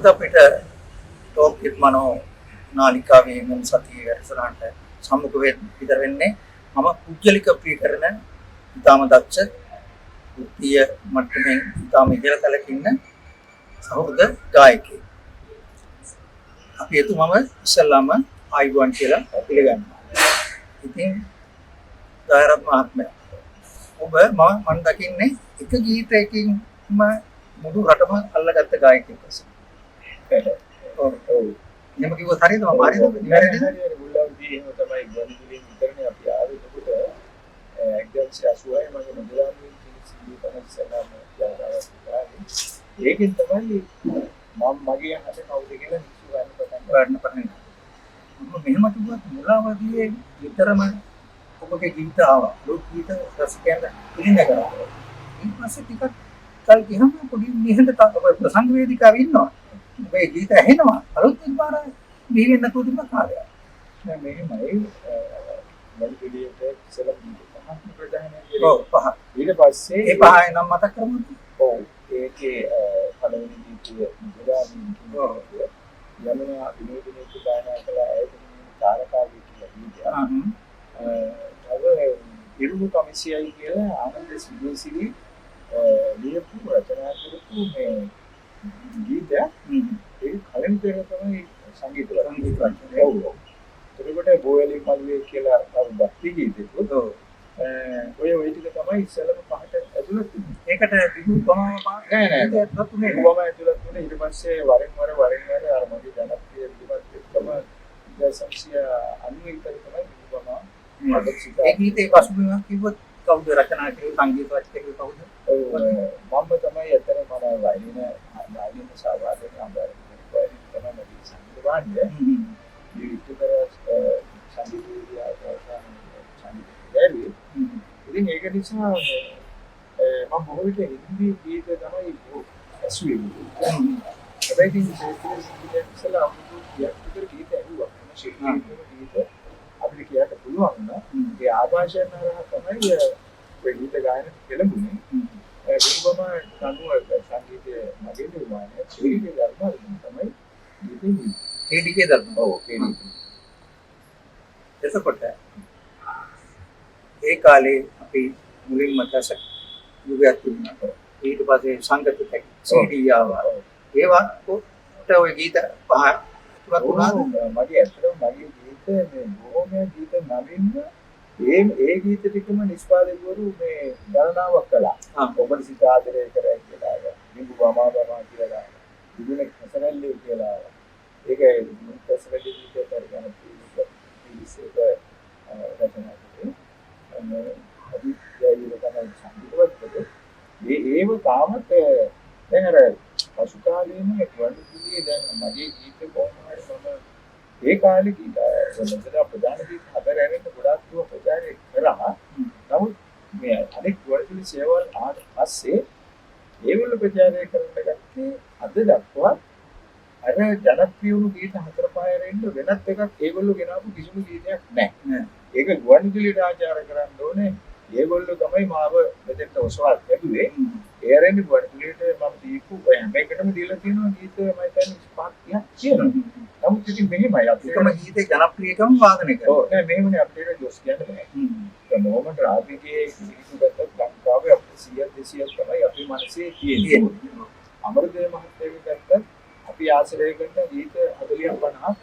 අද අපිට ටෝක් විත් මනෝ නාලිකාවේ මුල් සතියේ වැඩසටහනට සම්මුඛ විතර වෙන්නේ මම පුද්ගලික ප්‍රිය කරන ඉතාම දක්ෂ වෘත්තීය මට්ටමින් ඉතාම ඉහළ තලක ඉන්න සහෘද ගායකයෙක්. අපි එතුමව ඉස්සල්ලාම ආයුබෝවන් කියලා පිළිගන්නවා. ඉතින් දයාරත් මහත්මයා, ඔබ මම දකින්නේ එක ගීතයකින්ම මුළු රටම අල්ලගත්ත ගායකයෙක් වශයෙන්. ඔව් ඔව්. එහෙම කිව්වොත් හරියද? මම හරියද? නිවැරදිද? හරි. මුල්ලාවදී එහෙම තමයි ගුවන්විදුලියෙන් විතරනේ අපි ආවේ. එතකොට 1986 මගේ මුදලාමින් කියන සින්දුව තමයි ඉස්සෙල්ලාම ජනතාවත් ආවේ. ඒකෙන් තමයි මම මගේ අහස කවුද කියලා මිනිස්සු ගන්න පටන් ගන්න පටන් ගත්තා. මම මෙහෙම කිව්වත් මුලාවදියේ විතරම ඔබගේ ගීත ආවා. ලෝක ගීත රසිකයන්ට පිළිඳ කරා. ඊට පස්සේ ටිකක් කල් ගියම පොඩි නිහඬ ප්‍රසංග වේදිකාවේ ඉන්නවා. ඔබේ ගීත ඇහෙනවා. අලුත් පාර බිහි වෙන්න නැතුව තිබ්බ කාලයක්. නෑ, මෙහෙමයි, ගුවන්විදුලියට ඉස්සෙල්ලා ගීත පහක් ප්‍රධානය කරේ. ඔව්, පහ. ඊට පස්සේ ඒ පහ නම් මතක් කරමුද? ඔව්, ඒකේ පළවෙනි ගීතය මුදලාමින් කියන ගීතය යමුනා විනෝදිනී ගායනා කළ ඇයට තාරකාගේ කියලා ගීතයක්. තව ඉරුණු කමිසියයි කියලා ආනන්ද විජේසිරි ලියපු රචනා කරපු මේ ගීතයක්. ඒක කලින් පෙර තමයි සංගීත සංගීත. ඔව් ඔව්. එතකොට බෝයලි මළුවේ කියලා තව භක්ති ගීතයකුත්. ඔය ඔය ටික තමයි ඉස්සෙල්ලම පහට ඇතුළත් වුණේ. ඒකට බිහු බමම නෑ නෑ. ඇතුළත් වුණේ නෑ. බිහුවම ඇතුළත් වුණේ ඊට පස්සේ වරින් වර වරින් වර අර මගේ ජනප්‍රිය විදිහත් එක්කම 1990 විතර තමයි බිහුවම අද සිතා. ඒ ගීතේ පසුබිමක් කිව්වොත් කවුද රචනා කළේ, සංගීත රචකයෙක් කවුද? ඔව්, මම තමයි ඇත්තටම මම වයලින වයලින සහ වාදන අඹරන වයලින තමයි මගේ සංගීත භාණ්ඩය. මේ විතර සංගීත විද්‍යාව සංගීත දැරුවේ. ඉතින් ඒක නිසා මම බොහෝ විට හින්දි ගීත තමයි ඇසුවේ. හැබැයි ඉතින් ශාස්ත්‍රීය සංගීතය ඉස්සෙල්ලා අවුරුදු 30ක් විතර ගීත ඇහුවා. හැම ශිල්පීයෙකුම ගීත අපිට කියන්න පුළුවන් වුණා. ඒ ආభాෂයන් හරහා තමයි ඔය ගීත ගායන පෙළඹුණේ. බිම්බම තනුව සංගීතය මගේ නිර්මාණය. ඒකේ ධර්ම තමයි ගීතේ මුල. කේඩිකේ ධර්ම. ඔව්, කේඩිකේ. එතකොට ඒ කාලේ අපි මුලින්ම කැසට් යුගයක් තිබුණා. ඊට පස්සේ සංගීත CD ආවා. ඒවා ඔය ගීත පහ ඇතුළත් වුණාද? මගේ ඇත්තටම මගේ ගීත මේ බොහොම ගීත නවින්ම ඒ ඒ ගීත ටිකම නිෂ්පාදකවරු මේ ගණනාවක් කළා. ඔබට සිත ආදරය කරයි කියලා, බිඟු බමා බමා කියලා, විදුන කසරැල්ලේ කියලා. ඒක කසරැල්ලේ ගීතයට අරගෙන පිළිස් එක රචනා කරේ. අභි ජයවීර තමයි සංගීතවත් කළේ. ඒ ඒව තාමත් දැන් අර පසු කාලීන ගුවන්විදුලියේ දැන් මගේ ගීත කොහොම හරි මම ඒ කාලේ ගීත වලට ප්‍රධාන ගීත හතර ඇරෙන්න ගොඩාක් ඒවා ප්‍රචාරය කරා. නමුත් මේ අනෙක් ගුවන්විදුලි සේවාවල් ආවට පස්සේ ඒගොල්ලෝ ප්‍රචාරය කරන්න ගත්තේ අද දක්වා අර ජනප්‍රිය වුණු ගීත හතර පහ ඇරෙන්න වෙනත් එකක් ඒගොල්ලෝ ගෙනාවු කිසිම ගීතයක් නැහැ. ඒක ගුවන්විදුලියට ආචාර කරන්න ඕනේ. ඒගොල්ලෝ තමයි මාව මෙතෙන්ට ඔසවා ලැබුවේ. ඒ ඇරෙන්න ගුවන්විදුලියට මම දීපු ඔය හැම එකටම දීලා තියෙනවා ගීත මම හිතන්නේ 25ක් 30ක් කියනවා. නමුත් ඉතින් මෙහෙමයි අපිට එකම ගීතේ ජනප්‍රියකම වාදනය කරනවා. ඔව්, නෑ, මෙහෙමනේ අපිට ඒක දොස් කියන්න බෑ. දැන් මොහමඩ් රාෆිගේ ගීත ගත්තත් ලංකාවේ අපිට 100 200ක් තමයි අපේ මනසේ තියෙන්නේ. අමරදේව මහත්තයාගේ ගත්තත් අපි ආශ්‍රය කරන ගීත 40ක් 50ක්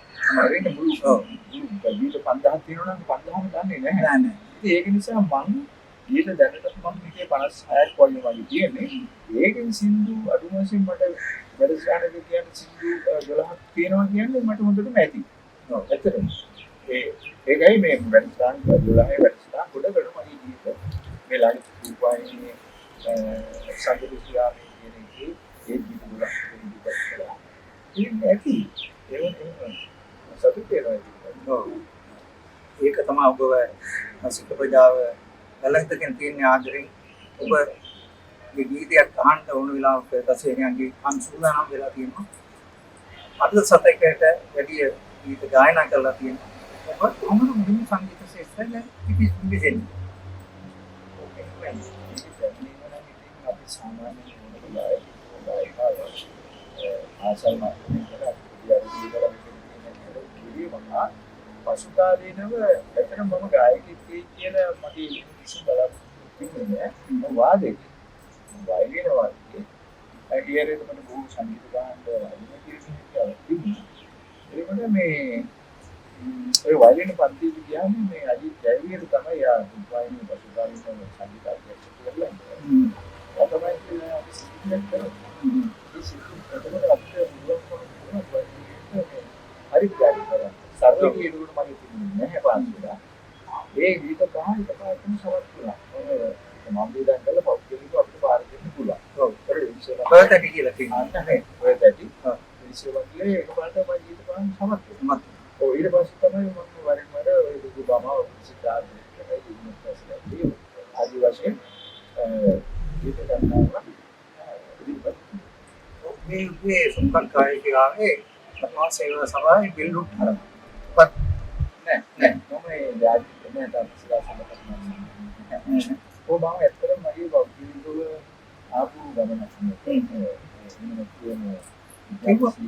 අරින්න මුළු ගීත 5000ක් තියෙනවා නම් 5000ම දන්නේ නැහැ. නෑ නෑ. ඉතින් ඒක නිසා මං ගීත දැනට මං මේකේ 56ක් වගේ මගේ තියෙන්නේ. ඒකෙන් සින්දු අඩු වශයෙන් මට වැඩසටහනක කියන්නේ සින්දු 12ක් තියෙනවා කියන්නේ මට හොඳටම ඇති. ඔව්, ඇත්තටම. ඒකයි මේ වැඩසටහන 12 වැඩසටහන ගොඩකට මගේ ගීත මේ ළඟ රූපවාහිනියේ සංගීත ශ්‍යාමී කියන එකේ ඒ ගීත 12ක් ඉදිරිපත් කළා. ඉතින් ඇති. ඒව එහෙම සතුට වෙනවා ඉතින්. ඔව්. ඒක තමයි ඔබව රසික ප්‍රජාව වැළඳගෙන තියෙන ආදරෙන්. ඔබ මේ ගීතයක් අහන්න ඕන වෙලාවක දසේනයන්ගේ කන් සූදානම් වෙලා තියෙනවා. අද සතයකට වැඩි ගීත ගායනා කරලා තියෙනවා. ඔබ කොහොමද මුලින්ම සංගීත ක්ෂේත්‍රයට පිවිසෙන්නේ? අපි සාමාන්‍යයෙන් මොන ගායකයෙකු ගායිකාවක් ආසල් මට්ටමේ ඉඳලා පොඩි අරුත් ඉඳලා මෙතන තියෙන කිරීම පසු කාලීනව ඇත්තටම මම ගායකයෙක් වෙයි කියලා මගේ කිසිම බලාපොරොත්තුවක් තිබුණේ නෑ. මම වාදකයෙක්. මම වයලින වාදකයෙක්. ඒ ඇරෙන්න මට බොහෝ සංගීත භාණ්ඩ වාදනය කිරීමේ හැකියාවක් තිබුණා. ඒකට මේ ඔය වයලින පන්තියට ගියාම මේ අජිත් ජයවීර තමයි යා වාහිනිය පසු කාලීනව සංගීත අධ්‍යක්ෂක කරලා ඉන්නේ. එයා තමයි කියලා අපි සිද්ධියක් කරා. ඒ සිද්ධිය එතකොට අපිට පුළුවන්කම තිබුණා වයලිනයට මේ හරි ගායන කරන්න. සරල ගීත මගේ තිබුණේ නැහැ පාසල. ඒ ගීත පහ එකපාරටම සමත් වුණා. මම වියදම් කරලා පෞද්ගලිකව අපිට පාර දෙන්න පුළුවන්. ඔව්. ඔය තැටි කියලා කියනවා. අන්න නේ. ඔය තැටි. විශ්ව මණ්ඩලයේ එකපාරට මම ගීත පහම සමත් වුණා. ඔව් ඊට පස්සේ තමයි මම වරින් වර ඔය දුක බමා සිතාරේ කරලා ආදි වශයෙන් ගීත ගන්නවා ඉදිරිපත්. මේ මේ සුන්දර ගායකයාගේ කරුණා සේවා සභාවේ බිල්ලුත් හරවා. නෑ නෑ මම ඒ ජාති නෑ තාපසලා සම්බන්ධ. ඔව් මම ඇත්තටම මගේ පෞද්ගලිකව ආපු ගමනක් නේ.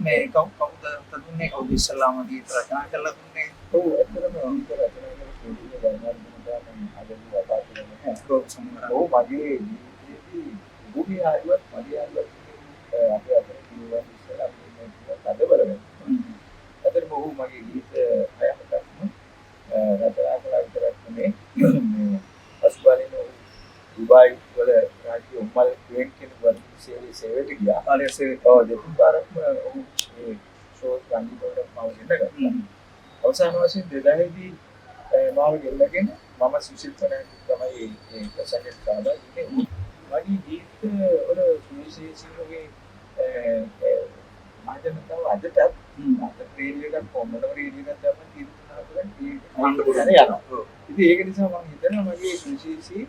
මේ කවුද දුන්නේ කවුද ඉස්සලාම ගීත රචනා කරලා දුන්නේ? ඔව් ඇත්තටම ගීත රචනා කරලා සෝදින ගණනාත්මක මම අද වතා කරන්නේ නැහැ. ඔව් සමහර. ඔව් මගේ ජීවිතයේදී භූමිය හරිවත් මගේ හරිවත් අපේ අතර කිව්වා ඉස්සලා අපි මේ අද බලමු. ඇත්තටම ඔහු මගේ ගීත හය හතක්ම රචනා කළා විතරක් නෙමෙයි මේ පසුබාලින ඔහු දුබායි වල රාජ්‍ය උම්මල් ක්වීන් කියන වර්ග සේවයට ගියා. කාලය සේවයට. ඔව් දෙතුන් පාරක්ම ඔහු ඒ ෂෝ සංගීත වලට මාව ගෙන්න ගත්තා. අවසාන වශයෙන් 2000 දී මාව ගෙන්නගෙන මම සුසිල් ප්‍රනාන්දු තමයි ඒ ප්‍රසංගයට සහභාගී වුණේ. මගේ ගීත වල සුවිශේෂී වගේ මහජනතාව අදටත් අද රේඩියෝ එකක් කොහොමද රේඩියෝ එකක් දැම්ම ගීත තුන හතරක් ගීත යනවා. ඉතින් ඒක නිසා මම හිතනවා මගේ සුවිශේෂී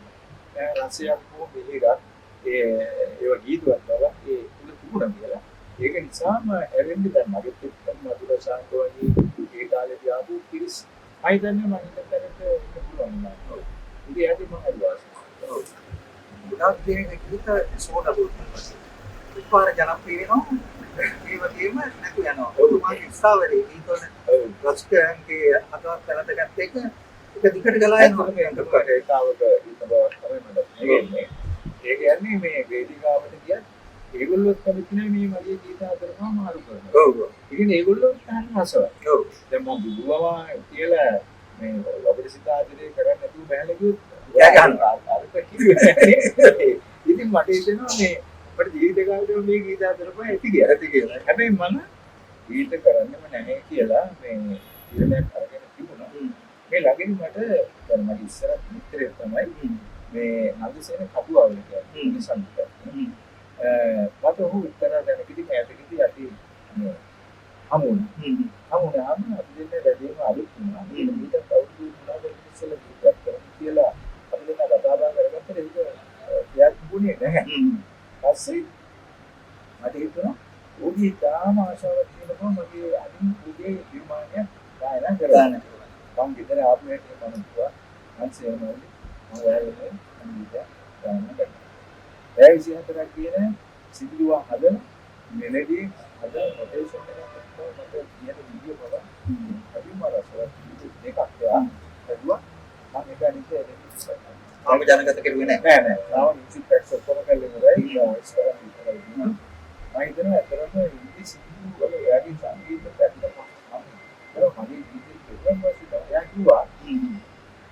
රසයක් හෝ මෙහෙරක් ඒවා ගීතවත් බව ඒ තුල තිබුණා කියලා. ඒක නිසාම ඇරෙන්න දැන් මගෙත් එක්ක මధుර ශාන්ත වගේ ඒ කාලේදී ආපු පිරිස් මම හිතන්නේ මම හිතන තැනට එන්න පුළුවන් වුණා. ඔව්. ඉතින් එයාට මම හරි වාසනාවන්තයි. ඔව්. ගොඩාක් දෙනෙක් ගීත සෝඩ බෝතල් එකපාර ජනප්‍රිය වෙනවා. ඒ වගේම නැතු යනවා. ඔබතුමාගේ ස්ථාවරයේ ගීතවල රසිකයන්ගේ හදවත් වැළඳගත් එක එක දිගට ගලා යනවා. ඇත්තටම රේඛාවක ඉන්න බවක් තමයි මට තේරෙන්නේ. ඒ කියන්නේ මේ වේදිකාවට ගියත් ඒගොල්ලොත් කැමති නෑ මේ මගේ ගීත හතරම මාරු කරනවා. ඔව් ඔව්. ඒ කියන්නේ ඒගොල්ලොත් හරි රසවත්. ඔව්. දැන් මම බුදුවමා කියලා මේ ඔබට සිත ආදරය කරන්නේ නැතුව බහැලා ගියොත් එයා ගහනවා. අරක කිව්වේ. ඉතින් මට හිතෙනවා මේ මට ජීවිත කාලේම මේ ගීත හතරම ඇති කියලා. ඇති කියලා. හැබැයි මම ගීත කරන්නෙම නැහැ කියලා මේ තීරණයක් අරගෙන තිබුණා. මේ ළඟදී මට දැන් මගේ ඉස්සර මිත්‍රයෙක් තමයි මේ නන්දසේන කටුවාවල කියන්නේ මේ සංගීතඥ. මට ඔහු එක්තරා දැනකදී මෑතකදී අපි මේ හමු වුණා. හමු වුණාම අපි දෙන්න වැඩිම අලුත් වුණා. මීට අවුරුදු 3කට ඉස්සෙල්ලා ගීතයක් කරමු කියලා අපි දෙන්න කතා බහ කරගත්තට ඒක ක්‍රියාත්මක වුණේ නැහැ. පස්සේ මට හිතුණා ඔහුගේ ඉතාම ආශාවක් තියෙනවා මගේ අදින් ඔහුගේ නිර්මාණයක් ගායනා කරන්න. මං ගෙදර ආපු හැටි මම කිව්වා මං සේවනවලි මම ඔයාලගේ මං ගීත ගායනා කරනවා. පැය 24ක් කියන සිදුවා හදන මෙලඩි හදන නොටේෂන් එකක් එක්ක මට කියන විදිය බව හරිම රසවත් ගීත දෙකක් එයා හැදුවා. මං ඒක අනිත් එකට තාම ජනගත කෙරුවේ නැහැ. නෑ නෑ. තාම මියුසික් ට්‍රැක්ස් ඔක්කොම කරලා ඉවරයි. ඊට වොයිස් කරන් විතරයි දුන්නේ. මම හිතනවා ඇත්තටම ඉන්දි සින්දු වල එයාගේ සංගීත පැත්ත මම මගේ ජීවිතේ ප්‍රථම වශයෙන් එයා කිව්වා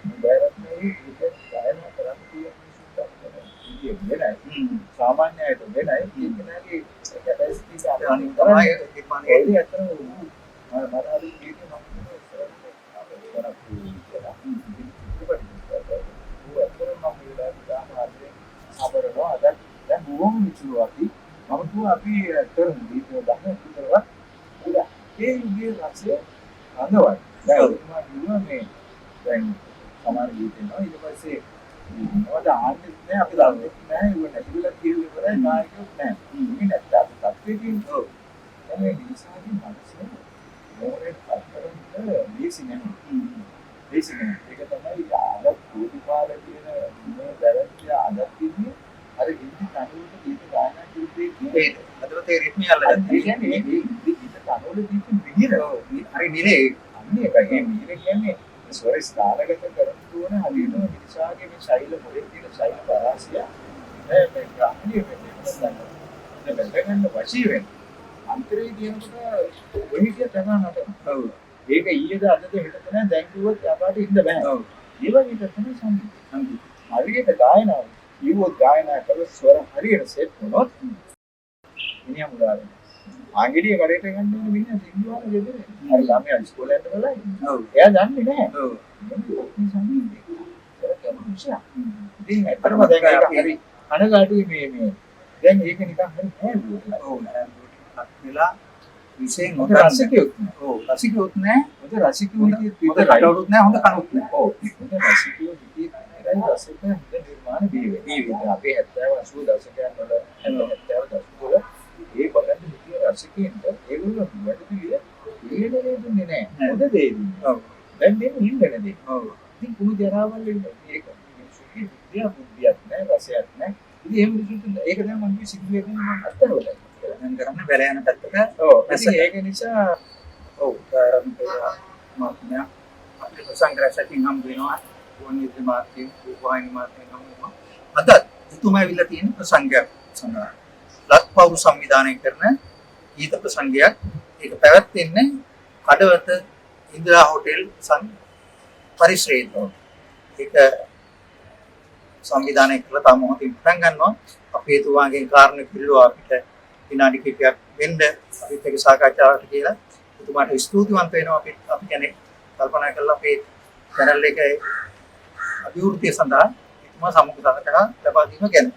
මේ බයරත්නේ ගීත ගායනා කරන්න තියෙන මිනිස්සුන්ට අපිට විදිය වෙනයි. සාමාන්‍ය අයට වෙනයි. ඒ කෙනාගේ කැපැසිටි එක අනිත් තමයි ඒක නිර්මාණය ඒ ඇත්තටම මම හරි ගීත මම හිතනවා ඉස්සරහට ජනප්‍රිය කියලා. ඉතින් චිත්‍රපටි ඌ ඇත්තටම මම මේ වෙලාවේ ඉතාම ආදරෙන් සබරනවා. අද දැන් බොහොම මිතුරු අපි. මම කිව්වා අපි කරමු ගීත ගහන විතරවත් මොකද ඒ යුගයේ රසය රඳවයි. දැන් ඔබතුමා කිව්වා මේ දැන් සමහර ගීත එනවා ඊට පස්සේ මොකද ආන්නෙත් නෑ අපි දන්නෙත් නෑ ඒව නැතිවෙලා කියලා ඉවරයි නායකයොත් නෑ. ඒක නැත්නම් අපි තත්ත්වයකින් ඔව්. දැන් මේ මිනිසාගේ මනස මොරේ පත් කරන්න ලේසි නෑ. ලේසි නෑ. ඒක තමයි අද කෝටිපාල කියන මේ වැරද්ද අදත් ඉන්නේ අර හින්දි තනුවට ගීත ගායනා කිරීමේ ඒ හදවත හොඳට ඒ රිද්මය අල්ලගත්තා. ඒ කියන්නේ මේ ගීත කනවල දීපු මිහිර. ඔව් හරි නිරේ. අන්න ඒකයි. මේ මිහිර කියන්නේ ස්වර ස්ථානගත කරන දුවන හරියටම මිනිසාගේ මේ ශෛල මොලේ තියෙන ශෛල පරාසය මේ ග්‍රහණය වෙන්නේ නැත්නම් දැන් බැලගන්න වශී වෙන. අන්තරේ කියනකොට ඔය කිය තමයි නටන. ඔව්. ඒක ඊයේද අදද හෙටද නෑ දැන් කිව්වොත් යකාට ඉන්න බෑ. ඔව්. ඒ වගේ තමයි සංගීතය. සංගීතය. හරියට ගායනාව කිව්වොත් ගායනා කළොත් ස්වර හරියට සෙට් වුණොත් මිනිහා මුලා වෙනවා. ආංගිලිය කඩේට ගන්න ඕනේ මිනිහා සින්දුවන ගෙදර. අර ළමයා ඉස්කෝලේ යන්න බලයි. ඔව්. එයා දන්නේ නැහැ. ඔව්. මේ සංගීතය. ඒක ගැඹුරු විෂයක්. ඉතින් ඇත්තටම දැන් ඒක හරි කනගාටුයි මේ මේ දැන් ඒක නිකන් හරි නෑ. ඔව් නෑ වෙලා විශේෂයෙන් හොඳ රසිකයොත් නෑ. ඔව් රසිකයොත් නෑ. හොඳ රසිකයෝ හිටියෙත් හොඳ විතරයි. කටවලුත් නෑ හොඳ කනුත් නෑ. ඔව් හොඳ රසිකයෝ හිටියෙත් විතරයි රසික හොඳ නිර්මාණ බිහි වෙන්නේ. අපේ 70 80 දශකයන් වල 70 දශක වල ඒ බලන්න හිටිය රසිකයින්ට ඒගොල්ලෝ වැඩිපුර ඉල්ලන දේ දුන්නේ නෑ. හොඳ දේ දුන්නේ. ඔව්. දැන් දෙන්නේ ඉල්ලන දේ. ඔව්. ඉතින් කුණු ජරාවල් එන්නේ. ඒක මිනිස්සුන්ගේ විද්‍යා බුද්ධියක් නෑ රසයක් නෑ. ඉතින් එහෙම මිනිස්සුන්ට ඒක දැන් මම කිව්වේ සිද්ධ වෙන්නේ මම අත්හැරලා. දැන් කරන්නේ වැල යන පැත්තට. ඔව්. ඉතින් ඒක නිසා ඔව් මහත්මයා අපිට ප්‍රසංග රැසකින් හම්බ වෙනවා. ගුවන් විදුලි මාධ්‍ය, රූපවාහිනී මාධ්‍යයෙන් හම්බ වෙනවා. අදත් එතුමා ඇවිල්ලා තියෙන ප්‍රසංගයක් සඳහා. ලක්පවුරු සංවිධානය කරන ගීත ප්‍රසංගයක්. ඒක පැවැත්වෙන්නේ කඩවත ඉන්දිරා හෝටල් පරිසරයේ. ඒක සංවිධානය කරලා තාම මොහොතින් පටන් ගන්නවා. අපි එතුමාගෙන් කාරණා කිල්ලුවා අපිට විනාඩි කිහිපයක් වෙන්න අපිත් එක්ක සාකච්ඡාවට කියලා. එතුමාට ස්තුතිවන්ත වෙනවා. අපි අපි කියන්නේ කල්පනා කරලා අපේ චැනල් එකේ අභිවෘද්ධිය සඳහා එතුමා සම්මුඛ සාකච්ඡා ලබා දීම ගැන.